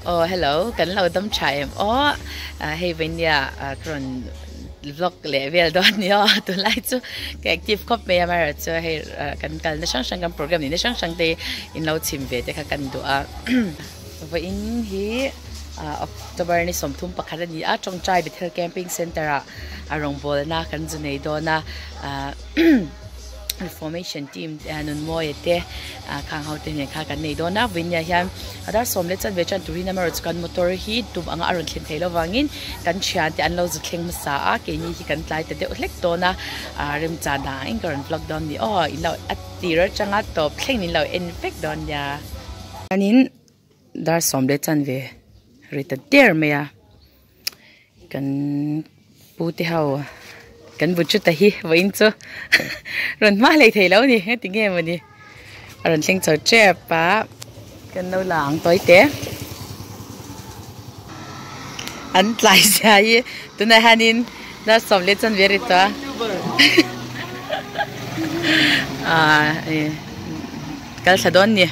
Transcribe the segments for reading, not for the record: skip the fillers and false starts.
Aw hello kan lo dam tha em aw hei vainia ka rawn vlog leh vel dawn ni aw tunlai chu ka active khawp mai a amaherawh chu hei kan kalna hrang hrang kan program nihna hrang hrang te in lo chhim ve te kha kan duh a vawiin hi October ni 31 a ni a Tawngtai Bethel Camping Centre ah a rawngbawlna kan zu nei dawn a. Reformation team Nunmawia te khang ho te nen kha kan nei dawn a vawinia hian a dar sawm leh chanve tan turin amaherawhchu chu kan motor hi tum anga a rawn thlen theih loh vangin kan thian te an lo zu thleng hmasa a keini hi kan tlai ta deuh hlek dawn a remchan dang in ka rawn vlog dawn ni aw in lo a tir atanga tawp thleng in lo en vek dawn nia. Chuanin dar sawm leh chanve ri ta der mai a. Kan pu te ho kan bu chu ta hi vawiin chu rawn hma hlei thei lo a ni heti nge mawni a rawn thleng chho tep a kan lo la ang tawi te an tlai zia hi tunah hianin dar sawm leh chanve a ri tawh a ah kal thla dawn a ni.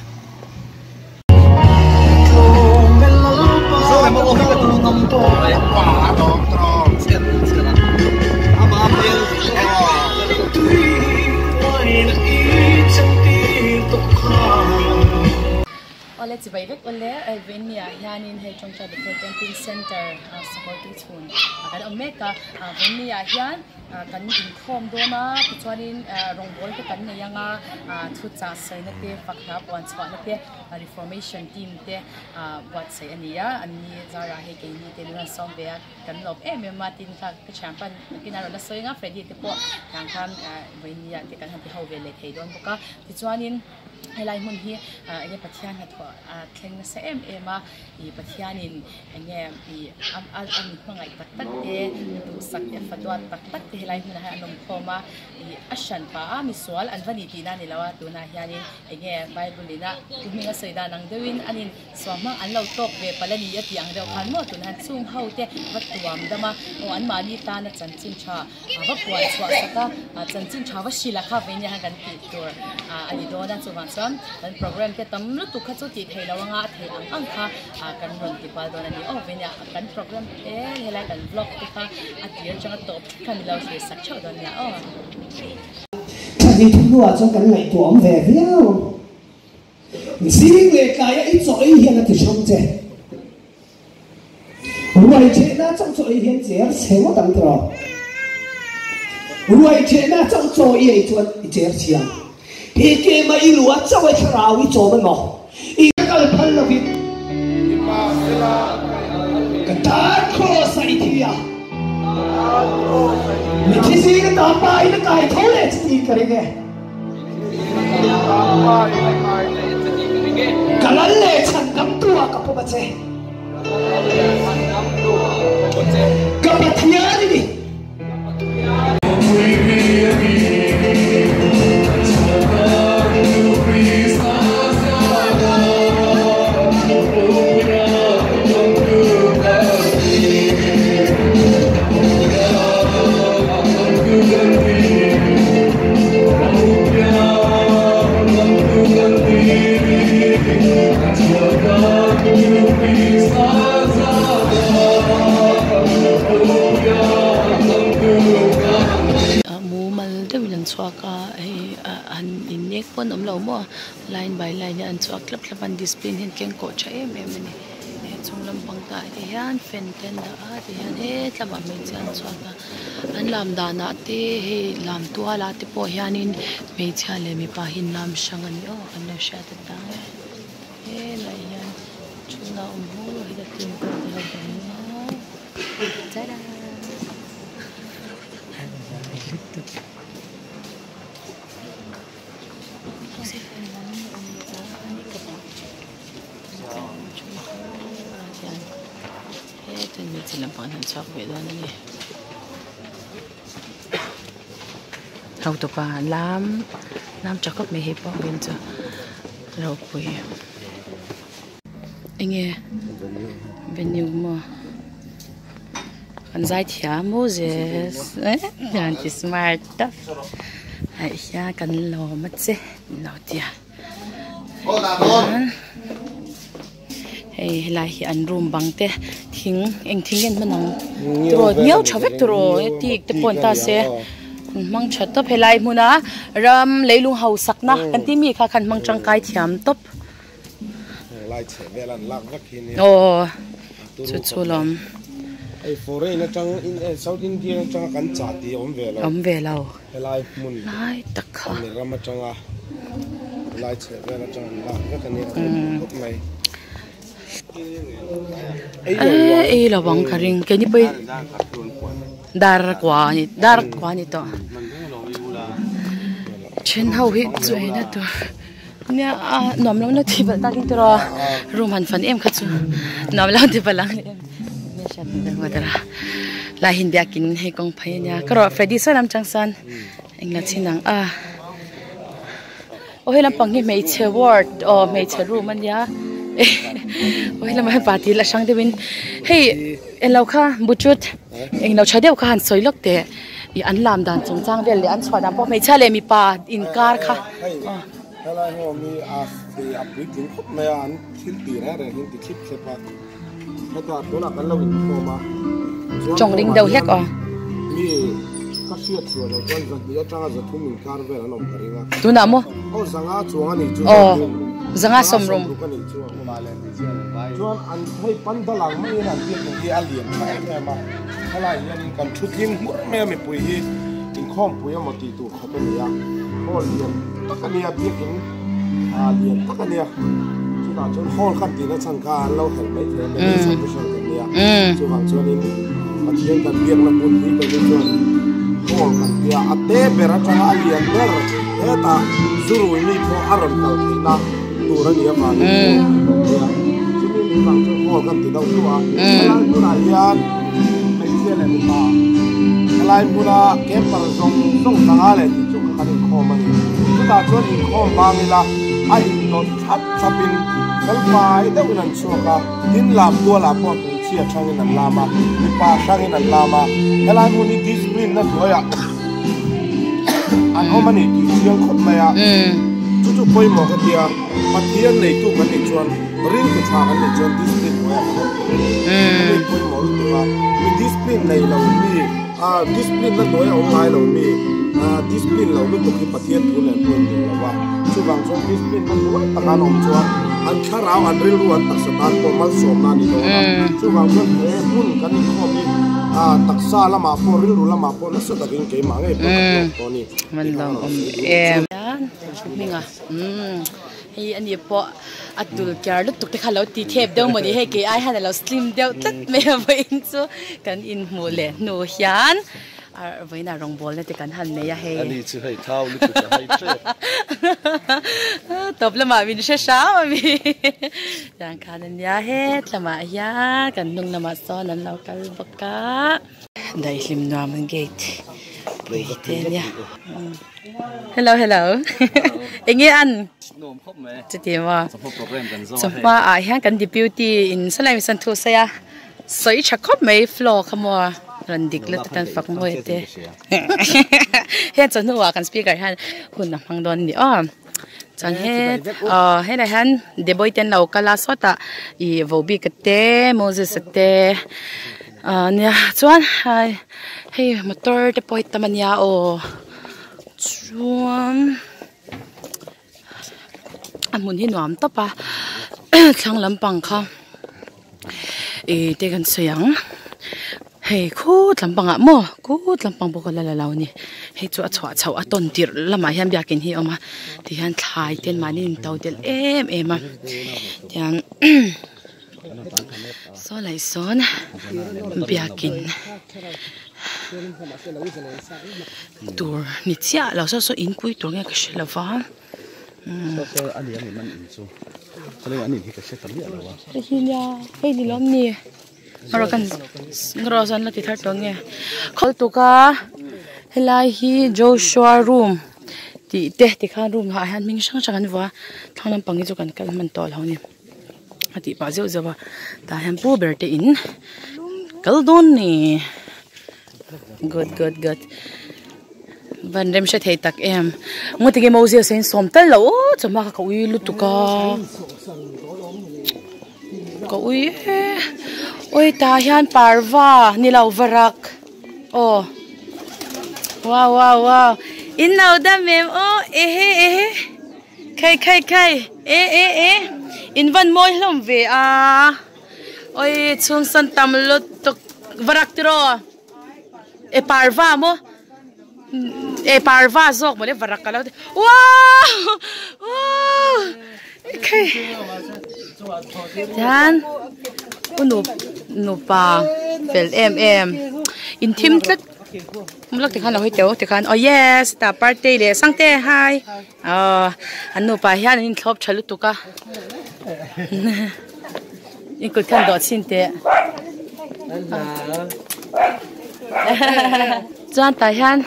Awle chibai vek awle Venia hianin hei Tawngtai Bethel Camping Centre Sakawr Tuichhun kan awm mek a Venia hian kan inkhawm dawn a tichuanin rawngbawl te kan nei anga thuchah sawina te fak hla puan chhuahna te reformation team te buatsaih a ni a an ni zarah hei keini te min rawn sawm ve a kan lawm em em a tin kha ka thian pan nakin a rawn la sawi anga Freddy te pawh tiang khan vawinia te kan han ti ho ve leh thei dawn bawk a tichuanin helai hmun hi enge Pathian hnathawh a thleng nasa em em a ih Pathianin enge ih a a mi hmangaih tak tak te duhsak te fa duat tak tak te helai hmunah hian an awm khawm a ih a hran pah a misual an va ni tihna a ni lo a tunah hianin enge bible in a thu hming a sawi dan ang deuhin an in suah hmang an lo tawk ve palh a ni a tih ang deuh khan maw tunah hian chung ho te va tuam dam a aw an mahni tana chanchin tha a va puan chhuah sak a chanchin tha va hrilh a kha vei nia khan kan tih tur a ni dawn a chuvang chuan kan program te tam lutuk kha chu tih theih loh anga a theih ang ang kha kan rawn ti kual dawn a ni aw vei nia kan program te helai kan vlog te kha a tir atanga tawp kha ni lo thlir sak theuh dawn nia aw. Thla hnih thum hnuah chuan kan ngaihtuah awm ve viau. Zing leh tlaia i chaw ei hian a ti hrang che. Ruai ṭhehna chauh chaw ei hian cher chhe ngawt ang tiraw? Ruai ṭhehna chauh chaw i ei chuan i cher chhia. Hi kema i lua chauh e thlarau i chawm emaw? I kal phal lovin ka tan kraws ah i thi a, mithi zing a ta pa in a kai tho leh che tiin ka ring e. Ka lal leh chhan dam tu ah ka pawm a che. Ka Pathian i ni. Mumal deuhin an chhuak a hei han innek pawh an awm lo maw line by line hian an chhuak thlap thlap a an discipline hi an kengkawh tha em em a ni. He chung lampang tah te hian fan te an dah a tihian hetlamah hmeichhia an chhuak a an lam danah te hei lam tualah te pawh hianin hmeichhia leh mipa hi an lam hrang a ni aw kan lo hriat atang e helaiah hian thutna a awm bur a heta team kawr te ho kan nia ta-da. Hetah hmeichhe lampang an chhuak ve dawn a ni hotupa lam lam tha khawp mai hei pawh vin chu ropui enge venue maw an zai thiam Moses an ti smart tawp ah hian kan lawm a che an lo ti a. Hei helai hi an room bang te thing eng thing nge an hman ang tiraw ngiau tha vek tiraw teak te pawh an ta se an hmang tha tawp helai hmuna ram leilung hausakna kan tih mi kha khan hmang tangkai thiam tawp. Aw chu chu lawm. Hei foreign atang south Indian atanga kan chah tih a awm ve lo. Awm ve lo. Helai hmun lai tak kha ani ram atanga helai chheh vel atang an lak vek ania a ropui khawp mai. Ei ei lo ang ka ring keini pawh hi dar kua ani dar kua ani tawh then ho hi chu eina tur nia a nuam lo na ti palh takin tiraw room han fan em kha chu nuam lo ti palh ang lai hin biakin hei kawng phei ania ka rawh Freddy saw lam chang sawn englo chin ang a aw hei lampang hi hmeichhe ward aw hmeichhe room ania aw hei lamah hian party la hrang deuhin hei englo kha buchut englo tha deuh kha han sawi lawk teh ih an lam dan chung chang vel leh an chhuah dan pawh hmeichhia leh mipa inkar kha aw. Helai ho mi a a puitling khawp mai a an thil tih reng reng hi an ti thlip thlep a hetah tunah kan lo inkhawm a chuan Tawng ring deuh hlek aw. Mi ka hriat chhuah loh chuan zahnih atanga zathum inkar vel an awm ka ring a. Tunah maw? Aw zanga chuang a nih chu. Aw zanga sawmrum. A nih chu. Chuan an hei pandal ang maiin an biakin hi a lian tha em em a helai hianin kan thu tling hmur mai a mipui hi inkhawmpui emaw tih tur khawp a ni a hall lian tak a nia biakin ah lian tak a nia chutah chuan hall khan tihna chhan kha an lo helh mai thei a Baptist official kan nia chuvang chuanin Pathian kan biakna hmun hi kan nih chuan hall kan tia a te ber atanga a lian ber hetah zurui mi pawh a rawn kal theihna tur a nih avangin hall kan tia chumi nih vang chuan hall kan ti deuh hluah a helai hmunah hian hmeichhia leh mipa helai hmuna camper zawng zawng zanga leh tih chu kan inkhawm a ni chutah chuan inkhawm bang ila a indawt thlap thlapin felfai deuhin an chhuak a tin lam tualah pawh hmeichhia hrangin an lam a mipa hrangin an lam a helai hmun hi discipline na hnuaiah an awm a ni tih chiang khawp mai a chu chu pawimawh ka tia Pathian neitu kan nih chuan rilru tha kan nih chuan discipline hnuaiah kan awm tur a ni. Hemi pawimawh lutuk a, mi discipline nei lo mi, ah discipline na hnuaia awm ngai lo mi, ah discipline lo lutuk hi Pathian thu nen pawh inmil lo a. Chuvang chuan discipline na hnuai taka an awm chuan an thlarau, an rilru, an taksa tan pawh malsawmna a ni dawn a. Chuvang chuan he hmun kan inkhawm hi ah taksa lamah pawh rilru lamah pawh nasa takin keimah ngei pawh ka hlawk tawh a ni. Hminga. Umm hei ani pawh a dul kiar lutuk te kha lo ti thep deuh mawni hei kei ai hian a lo slim deuh tlat mai a vawiin chu kan inhmuh leh hnu hian vawiin ah rawngbawl na te kan han nei a hei ani chu hei thau lutuk a hai tep tawp lamah min hre hram a mi tiang khan ania het lamah hian kan hnung lamah sawn an lo kal bawk a daihlim nuam gate pui te ania. Hello hello enge an nuam khawp mai chuti maw chawhma program kan zawm a hei chawhma ah hian kan deputy in salai mi san thu sawi a sawi tha khawp mai floor kha maw rawn dik lutuk an fak mawi te hian chawhnu ah kan speaker hian hun a hmang dawn a ni aw chuan he aw helai hian deboi te an lo kal a sawtah ih vohbik te moses a te ah nia chuan hei motor te pawh hi tam a nia aw. Chuan a hmun hi nuam tawp a thlang lampang kha ih te kan sawi ang hei khut lampangah maw khut lampang pawh ka la la lo a ni hei chu a chhuah chhoh a tawn tirh lamah hian biakin hi a awm a tihian thlai te mahni in to tel em em a tiang saw lai sawn biakin. Tur ni chiah lo saw saw in pui tur nge ka hre lo va hei hi nia hei ni lawm ni rawh kan rawh sawn la ti thar tawh nge khawl tuk a helai hi Joshua room tih te tikhan room ah hian hming hrang hrang an vuah a thlang lampang hi chu kan kal hman tawh lo a ni. A tih pah zeuh zeuh a tah hian pu ber te in kal dawn ni good good good van rem hre thei tak em ngaw tinge Moses a in sawm tal loh aw chawhma kha ka ui lutuk a. Ka ui e ui tah hian parva ni lo varak aw wow wow wow in lo dam em aw ehe ehe khai khai khai e e e in van mawi hlawm ve a oi chhung sawn tam lutuk varak tiraw e parva maw. E parva zawk mawle varak ka lo ti wow wow khai tihian u nu nupa fel em em in thim tlat lak tikhan lo hawi teuh tikhan aw yes tah partei leh sangte hi aw an nupa hian an inthlawp tha lutuk a in kut khan dawh chhin teh. Chuan tah hian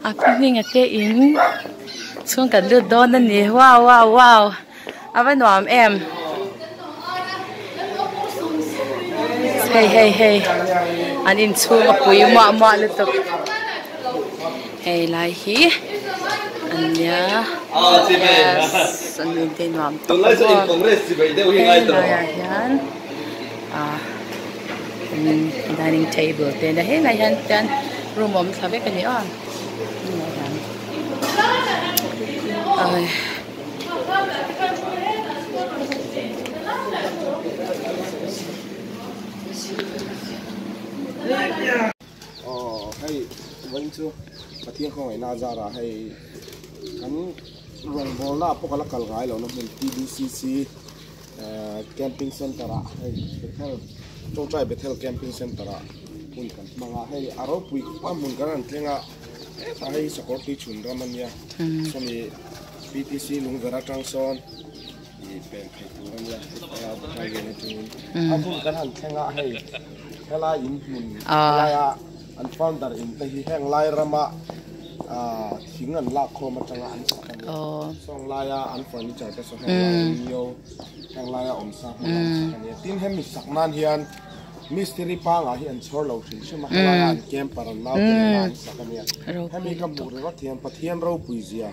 a pu hminga te in chhung kan lut dawn a ni wow wow wow a va nuam em hei hei hei an inchhung a pui muah muah lutuk hei lai hi an nia yes an in te nuam tawp a maw hei laiah hian ah. Dining table te na helai hian chuan room a awm thla vek a ni aw Aw hei vawiin chu Pathian khawngaihna a zarah hei kan rawngbawlna ah pawh ka la kal ngai lo na hmun T_B_C_C. Camping center ah hei Bethel Tawngtai Bethel camping center ah hmun kan hmang a hei a ropui khawp a hmun kan rawn thleng a hetah hei sakawr tui chhun ram a nia sawmi P_T_C lungverh atang sawn ih pen phei tur a nia helai battalion atangin a hmun kan han thleng a hei helai in hmun helaia an founder in te hi heng lai rama ah thing an lak khawm atanga an sak a nia sawng laia an furniture te saw heng laia nio heng laia awm sa hmanga an sak a nia tin hemi sak nan hian mistiri pangah hi an chhawr lo hrim hrim a helaia an camper an nau te nena an sak a nia hemi ka hmuh ringawt hian Pathian ropui zia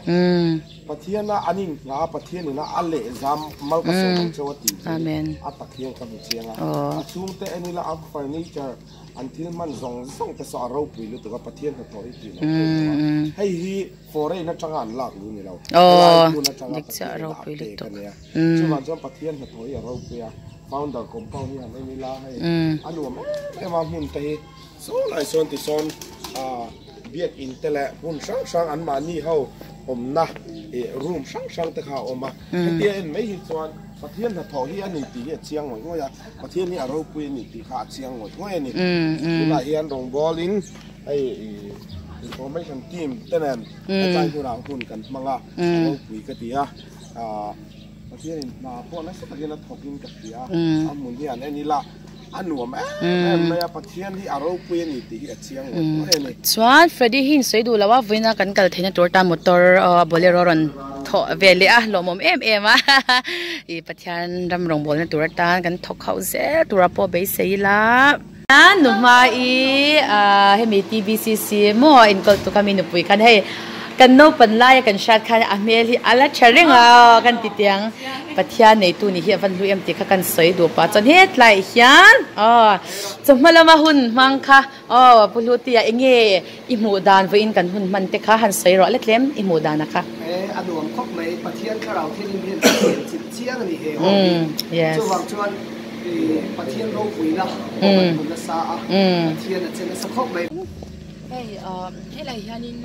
Pathiana an inhna a Pathian ina a lehzam mal ka sawi ang chauh a tih hi a tak hian ka hmu chiang a a chhungte en ila an furniture An thil hman zawng zawng te saw a ropui lutuk a, Pathian hnathawh hi tih loh theih lo a. Hei hi foreign atanga an lak lu ni lo, helai hmun atanga Pathian in a pek a nia. Chuvang chuan Pathian hnathawh hi a ropui a, founder compound hi han en ila hei a nuam em em a hmun te hi saw lai sawn tisawn biakin te leh hmun hrang hrang anmahni ho awmna room hrang hrang te kha a awm a. Hetia en mai hi chuan Pathian hnathawh hi a ni tih hi a chiang ngawih ngawih a. Pathian hi a ropui a ni tih kha a chiang ngawih ngawih a ni. Tunah hian rawngbawlin hei information team te nen hetlai hunah hun kan hmang a, a ropui ka ti a. Pathianin hna pawh nasa takin a thawkin ka hria a, a hmun hi an en ila a nuam em em mai a, Pathian hi a ropui a ni tih hi a chiang ngawih ngawih a ni. Chuan Freddy hi in sawi duh lo a, vawiina kan kal theihna tur tan motor bolero rawn thawh ve leh a, lawmawm em em a ih Pathian ram rawngbawlna tur atan kan thawk hauh zel tura pawh beisei ila. Nu hmai ah hemi T_B_C_C maw enkawl tu kha mi nupui khan hei kan naupan laia kan hriat khan a hmel hi a la tha reng a kan ti tiang Pathian neitu nih hi a van hlu em tih kha kan sawi duh pah chuan hetlaiah hian aw chawhma lama hun hmang kha Aw, Pu Hlutia, enge i hmuh dan vawiin kan hun hman te kha han sawi rawh let lem i hmuh dan a kha. E, a nuam khawp mai, Pathian thlarau thianghlim hian a thian chilh chiang a ni he ho hi. Chuvang chuan Pathian ropuina pawh kan hmu nasa a, Pathian a che nasa khawp mai. Hei, helai hianin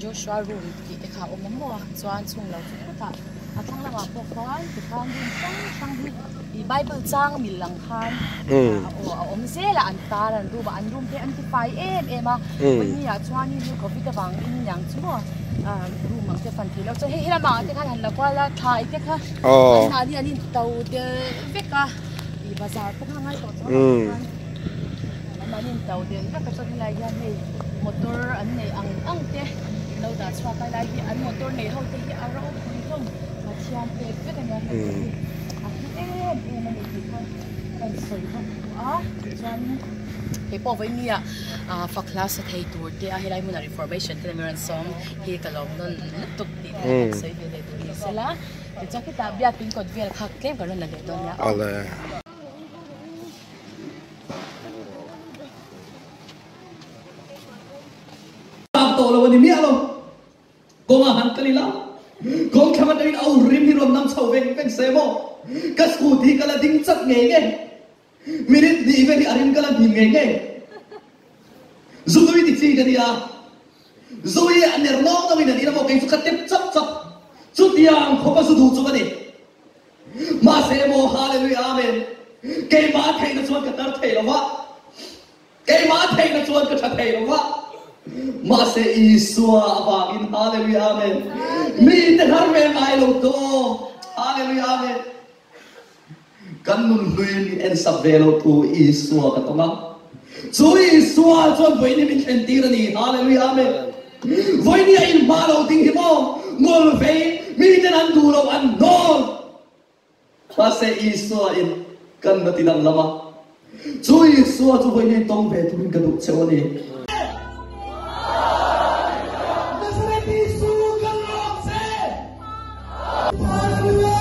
Joshua room tih te kha a awm a maw a, chuan chung lo chu khutah a thlang lamah pawh khuan tikhan room hrang hrang hi ih bible chang mil ang khan aw a awm zel a an tar an room a an room te an ti fai em em a vawiin ah chuanin covid avangin niang chu maw room ang te fan thei lo chuan hei helamah te khan han la kual a thlai te kha an mahni an in to del vek a ih bazar pawh kha ngai tawh chuan an mahni in to del vek a chuan helai hian hei motor an nei ang ang te. Lo dah chhuak a lai hi an motor nei ho te hi a ropui hlawm Pathian pek vek a nia hei te hi a hlu em em a ni tih kha kan sawi bawk a tichuanin kei pawh vawi mi ah ah fak hla sa thei tur te a helai hmunah reformation te lam i rawn sawm hi ka lawm nawn lutuk tih te kan sawi ve leh tur ni sela tichuan khitah biak in kawt vel kha tlem kan rawn la leh dawn nia aw. lo a ni miah lo. Kawngah han kal ila, kawng thlang atangin a ur rim hi rawn nam chho veng veng se maw? Ka scooty ka la ding chat ngei ngei. Minute hnih vel hi a rim ka la hnim ngei ngei. Zunui ti chi ka nia. Zui a ner nawng nawngin an in a maw kei chu ka tep chap chap. Chutiang khawp a zu duh chu ka ni. Mahse maw Hallelujah Amen. Keimah theihna chuan ka tar thei lo va. Keimah theihna chuan ka tha thei lo va. Mahse Isua avangin Hallelujah Amen. Mite har ve ngai lo tawh. Hallelujah Amen. Kan nun hlui min en sak ve lo tu Isua ka tawng a. Chu Isua chuan vawiin hi min thlen tir a ni. Hallelujah Amen. Vawiin hi a inhma lo ding hi maw? Ngawl vei, miten an duh lo an hnawl. Mahse Isua in kan na ti danglam a. Chu Isua chu vawiin hi tawng ve turin ka duh cheu a ni. Nazareth Isu kan lawm che! Hallelujah!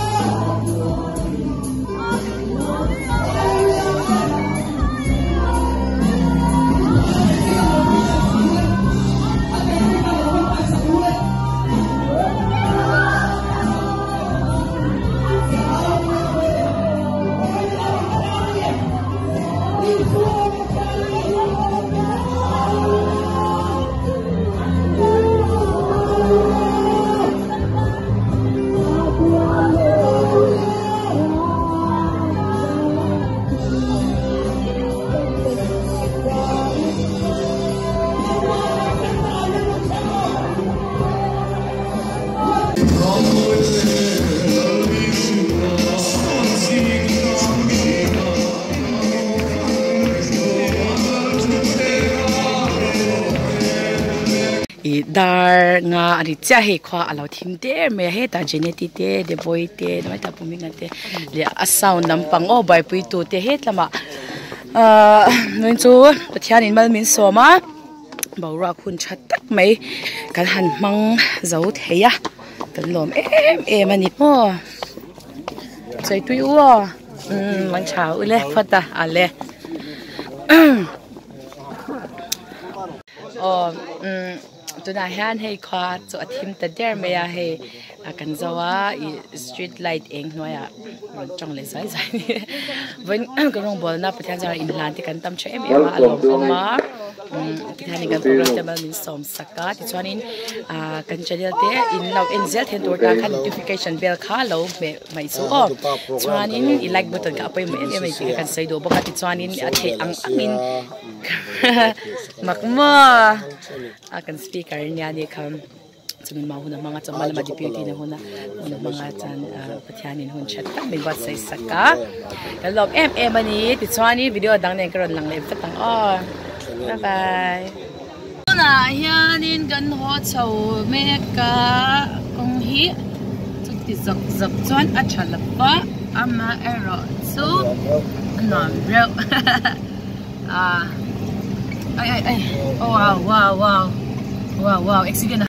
I dar nga a ni chiah hei khua a lo thim der mai a hetah Jeneti te Deboi te hetah Pumina te leh a sound lampang aw buaipui tu te hetlamah ahh vawiin chu Pathianin mal min sawm a boruak hun tha tak mai kan han hmang zo thei a kan lawm em em a ni maw sawi tui u aw umm an tha ule phawt a a le aw umm tunah hian hei khua chu a thim ta der mai a hei a kan zo a ih street light eng hnuaiah rawn tawng leh zai zai a ni vawiin ka rawngbawlna Pathian zarah inhlan te kan tam tha em em a a lawmawm a umm tikhianin kan program te mal min sawm sak a tichuanin ah kan channel te in lo en zel theih tur tan khan notification bell kha lo hmeh mai chu aw chuanin i like button kha a pawimawh em em a ni tih kha kan sawi duh bawk a tichuanin a theih ang angin mak maw a kan speaker nia ni kha. Chumi mau hun a hmang a, chawhma lama deputy na hun a hun a hmang a chuan Pathianin hun that tak min buatsaih sak a, kan lawm em em a ni. Tichuanin video dang nen ka rawn lang leh vat ang aw. Bye bye. Tunah hianin kan haw chho mek a, kawng hi chuti zawk zawk chuan a tha lo va, amaherawh chu a nuam reuh. Ah ai ai ai oh wow wow wow wow wow accident.